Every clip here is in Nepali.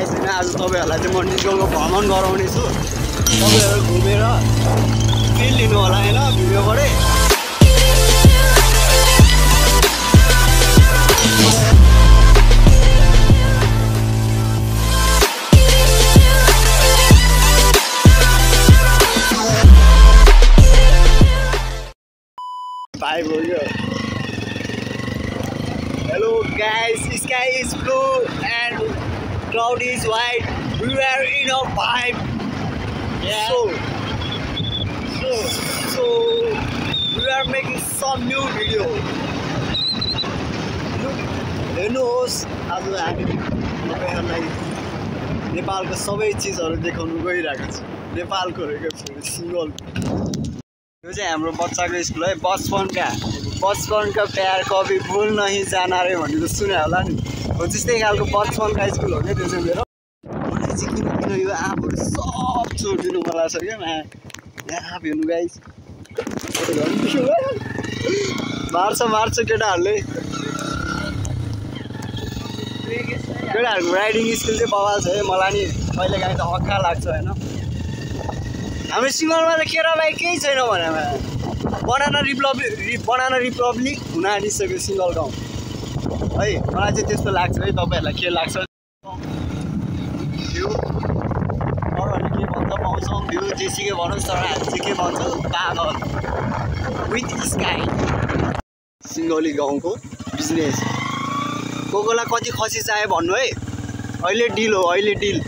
गाइस हैन आज तपाईहरुलाई चाहिँ म निजगढको भ्रमण गराउने छु तपाईहरु घुमेर फिल लिनु होला हैन भिडियोबाटै Bye, boyo. Hello guys, sky is blue and cloud is white. We are in a vibe. Yeah. So we are making some new video. हेर्नुहोस् आज हामी तपाईहरुलाई नेपालको सबै चीजहरु देखाउन गइरहेको छु नेपालको रहेको सिंगल यो चाहिँ हाम्रो बच्चाको स्कुल है बचपन का प्यार कभी भूल नहीं जाना रे भन्ने त सुने होला नि हो त्यस्तै खालको बचपन का स्कुल हो के त्यो चाहिँ मेरो मलाई चाहिँ किन यो आँपहरु सब छोड्दिनु मन लाग्छ के यहाँ आँप हेर्नु गाइस मार्छ केटाहरुले केटाहरुको राइडिङ स्कुल चाहिँ बवाल छ है मलाई नि कहिले काहीँ त हक्का लाग्छ हैन हाम्रो सिङ्गलमा त केरा बाइक केही छैन भने बनाना रिपब्लिक हुन आँटिसक्यो सिङ्गल गाउँ है मलाई चाहिँ त्यस्तो लाग्छ है तपाईहरुलाई के लाग्छ भ्यू अरूहरूले के भन्छ मौसम भ्यू जेसुकै भन्नुहोस् तर हामी चाहिँ के भन्छ बादल विथ स्काई सिङ्गली गाउँको बिजनेस कोकोलाई कति खसी चाहियो भन्नु है अहिले डिल हो अहिले डिल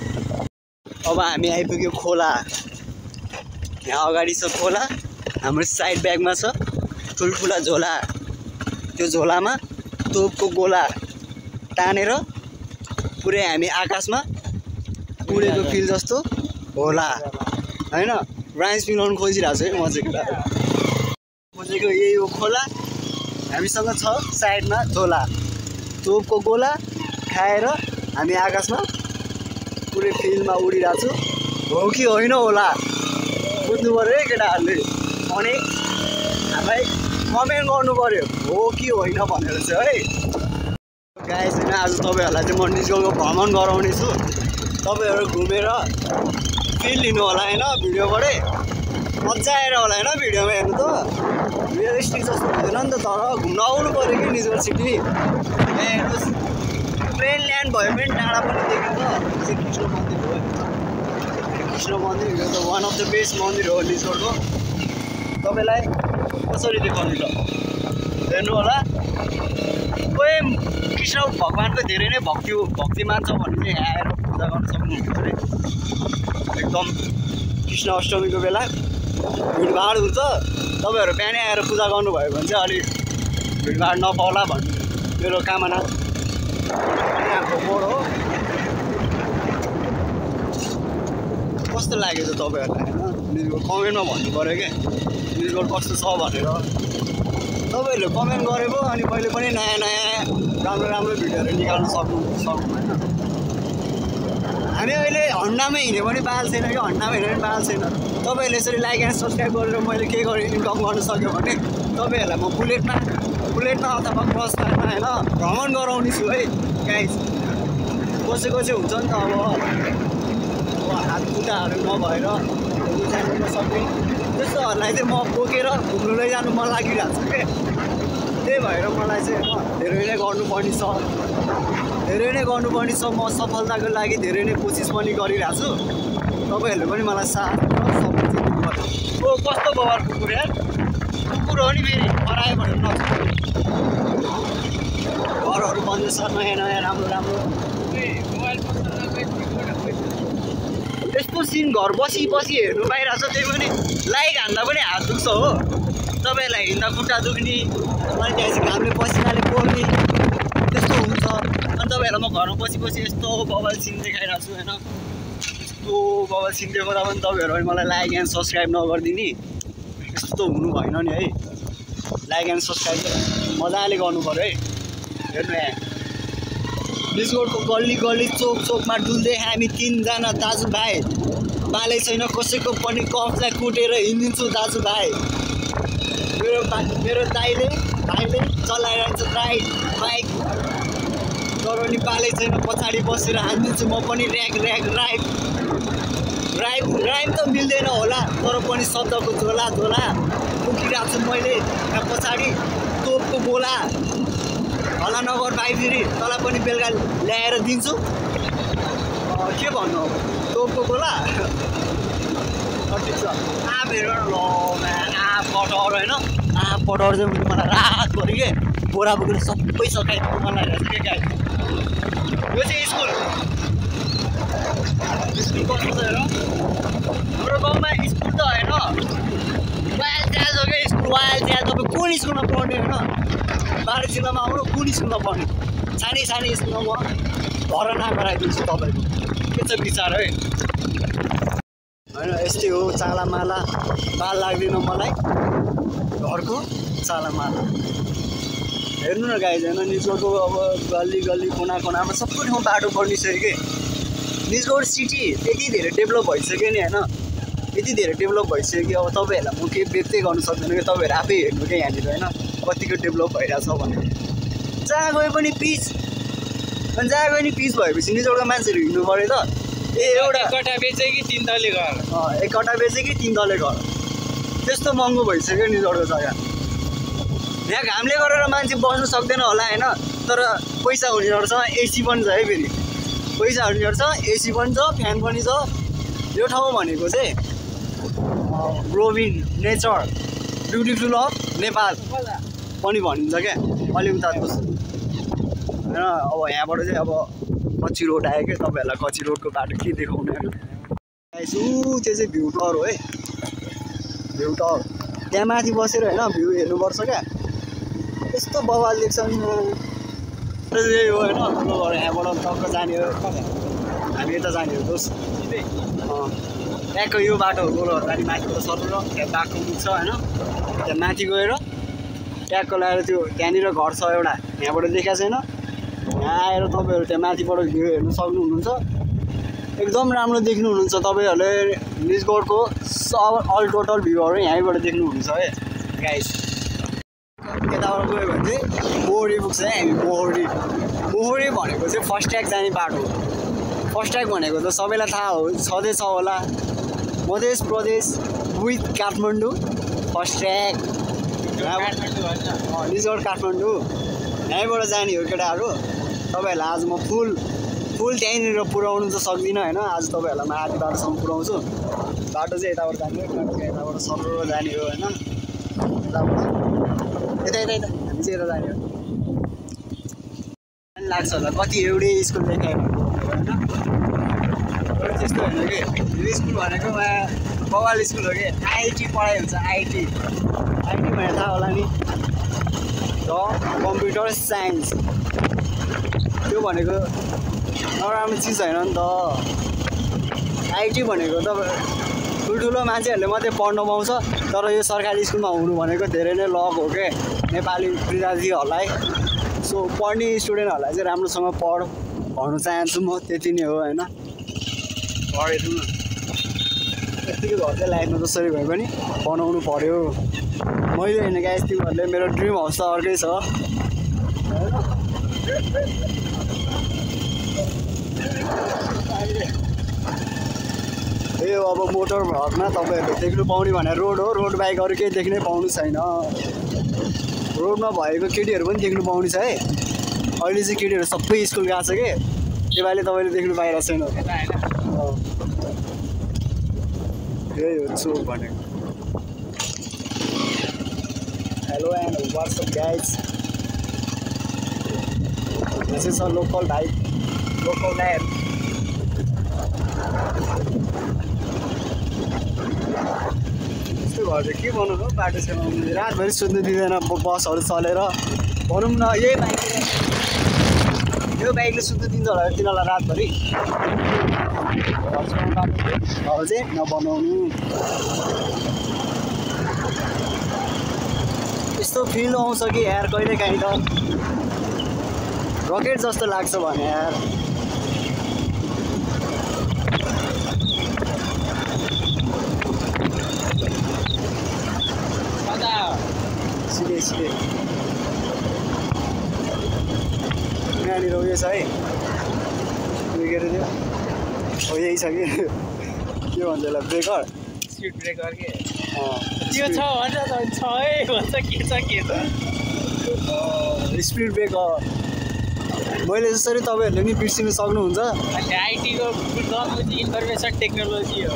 अब हामी आइपुग्यो खोला यहाँ अगाडि छ खोला हाम्रो साइड ब्यागमा छ ठुलठुला झोला त्यो झोलामा तोपको गोला तानेर पुरै हामी आकाशमा उडेको फिल जस्तो होला हैन ब्रान्च मिलाउन खोजिरहेको छु है म चाहिँ खोजेको यही हो खोला हामीसँग छ साइडमा झोला तोपको गोला खाएर हामी आकाशमा पुरै फिल्डमा उडिरहेको छु हो कि होइन होला बुझ्नु पर्यो है केटाहरूले अनि हामीलाई कमेन्ट गर्नु पर्यो हो कि होइन भनेर चाहिँ है गाइस हैन आज तपाईहरुलाई चाहिँ म निजगढको भ्रमण गराउने छु तपाईहरु घुमेर फिल लिनु होला हैन भिडियोबाटै मजा आएर होला हैन भिडियोमा हेर्नु त रियलिस्टिक जस्तो हुँदैन नि त तर घुम्न आउनु पर्यो कि निजगढ सिटी हेर्नुहोस् ट्रेन ल्यान्ड भयो भने टाढा पनि देख्नु त कृष्ण मन्दिर यो त वान अफ द बेस्ट मन्दिर हो निजगढको तपाईलाई कसरी देखाउने त हेर्नु होला कोही कृष्ण भगवानको धेरै नै भक्ति मान्छ भने चाहिँ यहाँ आएर पूजा गर्न सक्नुहुन्छ अरे एकदम कृष्ण अष्टमीको बेला भिडभाड हुन्छ तपाईहरु बिहानै आएर पूजा गर्नुभयो भने चाहिँ अलि भिडभाड नपाउला भन्ने मेरो कामना यहाँको मोड हो कस्तो लाग्यो त तपाईहरुलाई हैन निजगढ कमेन्टमा भन्नु पर्यो के निजगढ कस्तो छ भनेर तपाईहरुले कमेन्ट गरेको अनि कहिले पनि नयाँ राम्रो भिडियोहरु निकाल्न सक्नु हैन हामी अहिले हन्डामै हिँड्यो भने पाल छैन कि हन्डामै हिँड्यो भने पाल छैन तपाईहरुले यसरी लाइक एन्ड सब्स्क्राइब गरेर मैले के गरे इन्कम गर्न सक्यो भने तपाईहरुलाई म बुलेटमा अथवा बसमा हैन भ्रमण गराउने छु है गाइस कसैको चाहिँ हुन्छ नि त अब हात खुट्टाहरू नभएर जानु नसक्ने त्यस्तोहरूलाई चाहिँ म बोकेर घुम्नु लैजानु मन लागिरहेको छ के त्यही भएर मलाई चाहिँ धेरै नै गर्नुपर्ने छ म सफलताको लागि धेरै नै कोसिस पनि गरिरहेको छु तपाईहरुले पनि मलाई साथ र सपोर्ट दिनुपर्छ ओ कस्तो बवाल कुकुर यार कुकुर हो नि फेरि हरायो भनेर नछोड्नु घरहरू बन्दैछ नयाँ राम्रो यस्तो सिन घर बसी हेर्नु पाइरहेको छ त्यही पनि लाइक हान्दा पनि हात दुख्छ हो तपाईहरुलाई हिँड्दा खुट्टा दुख्ने अनि त्यसपछि घामले पसिनाले पोल्ने त्यस्तो हुन्छ अनि तपाईहरुलाई म घरमा बसी यस्तो बवाल सिन देखाइरहेको छु हैन यस्तो बवाल सिन देखाउँदा पनि तपाईहरुले मलाई लाइक एन्ड सब्स्क्राइब नगरिदिने यस्तो हुनु भएन नि है लाइक एन्ड सब्स्क्राइब मजाले गर्नु पर्यो है हेर्नु यहाँ निजगढको गल्ली चोकमा डुल्दै हामी तीनजना दाजुभाइ बालै छैन कसैको पनि कफलाई कुटेर हिँडिदिन्छु दाजुभाइ मेरो दाइले भाइले चलाइरहेको छ बाइक तर पनि पालै छैन पछाडि बसेर हानिदिन्छु म पनि र्याग राइम त मिल्दैन होला तर पनि शब्दको झोला उकिरहेको छु मैले यहाँ पछाडि तोपको गोला हल्ला नगर भाइ फेरि तँलाई पनि बेलुका ल्याएर दिन्छु के भन्नु अब तोपको गोला ठिक छ हेर ल कटहर होइन कटहर चाहिँ मलाई रातभरि के बोरा बोकेर सबै सकाइदिनु मन लागिरहेको छ के गाई यो चाहिँ स्कुल कस्तो छ हेर हाम्रो गाउँमा स्कुल त होइन वाइल च्याल छ क्या स्कुल वाइल च्याल तपाईँ कुन स्कुलमा पढ्ने होइन बाह्र जिल्लामा आउनु कुन स्कुलमा पढ्ने सानै स्कुलमा म भर्ना गराइदिन्छु तपाईँको के छ विचार है होइन यस्तै हो चालामाला बाल लाग्दैन मलाई घरको चालामाला हेर्नु न गाइज होइन निजगढको अब गल्ली कुनामा सबै ठाउँ बाटो बनिसक्यो कि निजगढ सिटी यति धेरै डेभलप भइसक्यो नि होइन यति धेरै डेभलप भइसक्यो कि अब तपाईँहरूलाई म केही व्यक्तै गर्नु सक्दैन कि तपाईँहरू आफै हेर्नु क्या यहाँनिर होइन कतिको डेभलप भइरहेछ भनेर जहाँ गए पनि पिच अनि जहाँ गए नि पिच भएपछि निजगढको मान्छेहरू हिँड्नु पऱ्यो त एउटा कट्टा बेचे कि 3 तले घर एक कट्टा बेचे कि 3 तले घर त्यस्तो महँगो भइसक्यो निजगढको जग्गा यहाँ घामले गरेर मान्छे बस्नु सक्दैन होला होइन तर पैसा हुनेहरूसँग एसी पनि छ है फेरि पैसा हुनेहरूसँग एसी पनि छ फ्यान पनि छ यो ठाउँ भनेको चाहिँ ग्रोभिङ नेचर ब्युटिफुल अफ नेपाल पनि भनिन्छ क्या अलि उताको होइन अब यहाँबाट चाहिँ अब कच्ची रोड आयो क्या तपाईँहरूलाई कच्ची रोडको बाटो के देखाउने होइन त्यो चाहिँ भ्यू टावर हो है भ्यू टावर त्यहाँ माथि बसेर होइन भ्यू हेर्नुपर्छ क्या यस्तो बवाल देख्छ नि यही हो होइन ठुलो घर यहाँबाट टक्क जाने हो हामी यता जाने हो दोस्त ट्याक्क यो बाटो गोलो जाने माथिबाट सर्नु र त्यहाँ बाटो पुग्छ होइन त्यहाँ माथि गएर ट्याक्क लगाएर त्यो त्यहाँनिर घर छ एउटा यहाँबाट देखाएको छैन यहाँ आएर तपाईँहरू त्यहाँ माथिबाट भ्यू हेर्नु सक्नुहुन्छ एकदम राम्रो देख्नुहुनेछ तपाईँहरूले निजगढको अल टोटल भ्यूहरू यहीँबाट देख्नुहुन्छ है गाइस यताबाट गयो भने चाहिँ मोहरी पुग्छ है हामी मोहरी भनेको चाहिँ फर्स्ट ट्र्याक जाने बाटो फर्स्ट ट्र्याक भनेको त सबैलाई थाहा हो छँदैछ होला Madhya Pradesh with Kathmandu first track Nijgadh Kathmandu यहीँबाट जाने हो केटाहरू तपाईँहरूलाई आज म फुल त्यहीँनिर पुऱ्याउनु त सक्दिनँ होइन आज तपाईँहरूलाई म आधी बाटोसम्म पुऱ्याउँछु बाटो चाहिँ यताबाट जाने हो यताबाट सरर जाने हो होइन यता हामी चाहिँ यता जाने हो लाग्छ होला कति एउटै स्कुल देखायो होइन त्यस्तो होइन कि यो स्कुल भनेको बवाल स्कुल हो कि आइटी पढाइ हुन्छ आइटी भने थाहा होला नि द कम्प्युटर साइन्स त्यो भनेको नराम्रो चिज होइन नि त आइटी भनेको त ठुल्ठुलो मान्छेहरूले मात्रै पढ्न पाउँछ तर यो सरकारी स्कुलमा हुनु भनेको धेरै नै लक हो क्या नेपाली विद्यार्थीहरूलाई सो पढ्ने स्टुडेन्टहरूलाई चाहिँ राम्रोसँग पढ भन्नु चाहन्छु म त्यति नै हो होइन पढेर न यतिकै घर चाहिँ लाइफमा जसरी भए पनि बनाउनु पऱ्यो मैले होइन गाइस तिमीहरूले मेरो ड्रिम हाउस त अर्कै छ ए अब मोटर भ्लगमा तपाईँहरूले देख्नु पाउने भने रोड हो रोड बाइक अरू केही देख्नै पाउनु छैन रोडमा भएको केटीहरू पनि देख्नु पाउने छ है अहिले चाहिँ केटीहरू सबै स्कुल गएको छ कि त्यो पालि तपाईँले देख्नु पाइरहेको छैन यही हो चोक भनेको hello and WhatsApp guys this is a local भाइ लोकल ल्यान्ड यस्तो घर चाहिँ के बनाउनु हो बाटो छेउमा रातभरि सुत्नु दिँदैन बसहरू चलेर भनौँ न यो बाइकले सुत्नु दिन्छ होला तिनीहरूलाई रातभरि घर चाहिँ नबनाउनु यस्तो फिल आउँछ कि यार कहिले काहीँ त रकेट जस्तो लाग्छ भने यार सिधै यहाँनिर उयो छ है हो यही छ कि के भन्छ यसलाई ब्रेकर स्पिड ब्रेकर के त्यो छ भन्छ त छ है भन्छ के छ स्पिड ब्रेकर मैले जसरी तपाईँहरूले नि बिर्सिनु सक्नुहुन्छ आइटीको इन्फर्मेसन टेक्नोलोजी हो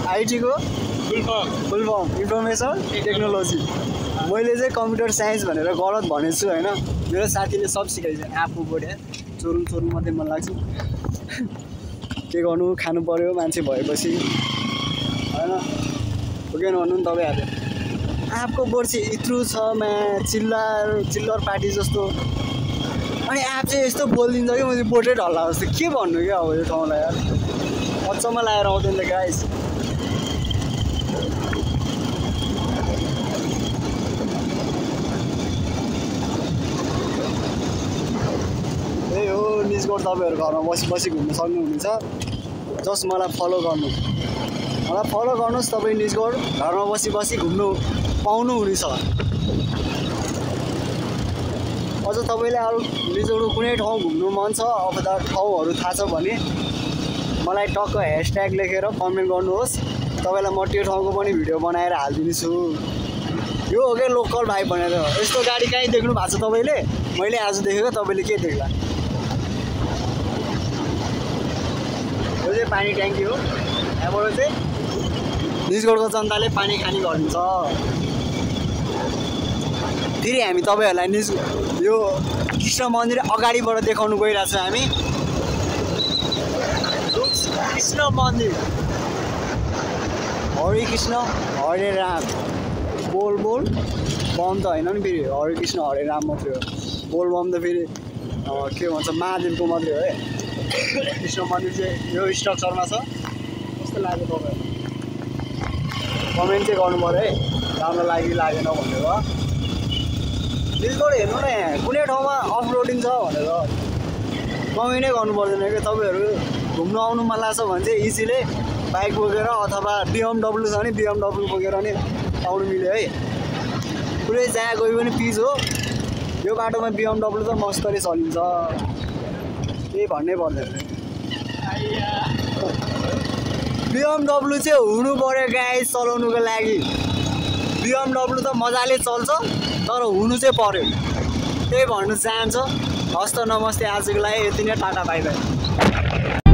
आइटीको फुल फर्म इन्फर्मेसन टेक्नोलोजी मैले चाहिँ कम्प्युटर साइन्स भनेर गलत भनेको छु होइन मेरो साथीले सब सिकाइछ आफू बोडे चोरुम मात्रै मन लाग्छ के गर्नु खानु पर्यो मान्छे भएपछि होइन पुगेन भन्नु नि तपाईँहरूले आँपको बोर्सी इत्रु छ चिल्लर पार्टी जस्तो अनि आँप चाहिँ यस्तो बोलिदिन्छ कि मैले बोटै ढल्ला जस्तो के भन्नु क्या अब यो ठाउँलाई यार अचम्म लगाएर आउँदैन त गाइस त्यही हो निजगढ तपाईँहरू घरमा बसी घुम्न सक्नुहुनेछ जस्ट मलाई फलो गर्नुहोस् तपाईँ निजगढ घरमा बसी घुम्नु पाउनुहुनेछ अझ तपाईँले अरू निजगढको कुनै ठाउँ घुम्नु मन छ अबदार ठाउँहरू थाहा छ भने मलाई टक्क ह्यासट्याग लेखेर कमेन्ट गर्नुहोस् तपाईँलाई म त्यो ठाउँको पनि भिडियो बनाएर हालिदिन्छु यो हो क्या लोकल भाइ भनेर यस्तो गाडी कहीँ देख्नु भएको छ तपाईँले मैले आज देखेको तपाईँले के देख्ला यो चाहिँ पानी ट्याङ्की हो यहाँबाट चाहिँ निजगढको जनताले पानी खानी गरिदिन्छ फेरि हामी तपाईँहरूलाई यो कृष्ण मन्दिर अगाडिबाट देखाउनु गइरहेको छौँ हामी कृष्ण मन्दिर हरे कृष्ण हरे राम बोल बम त होइन नि फेरि हरे कृष्ण हरे राम मात्रै हो बोल बम त फेरि के भन्छ महादेवको मात्रै हो है कृष्ण मन्दिर चाहिँ यो स्ट्रक्चरमा छ कस्तो लाग्यो तपाईँहरू कमेन्ट चाहिँ गर्नु पऱ्यो है राम्रो लागेन भनेर निजगढ हेर्नु न यहाँ कुनै ठाउँमा अफ रोडिङ छ भनेर कमेन्टै गर्नु पर्दैन क्या तपाईँहरू घुम्नु आउनु मन लाग्छ भने चाहिँ इजीले बाइक बोकेर अथवा BMW छ भने BMW बोकेर नि आउनु मिल्यो है पुरै जहाँ गयो पनि पिच हो यो बाटोमा BMW त मस्तले चलिन्छ केही भन्नै पर्दैन BMW चाहिँ हुनु पर्यो गाइस चलाउनुको लागि BMW त मजाले चल्छ तर हुनु चाहिँ पर्यो त्यही भन्नु चाहन्छ हस्त नमस्ते आजको लागि यति नै टाटा बाइ बाइ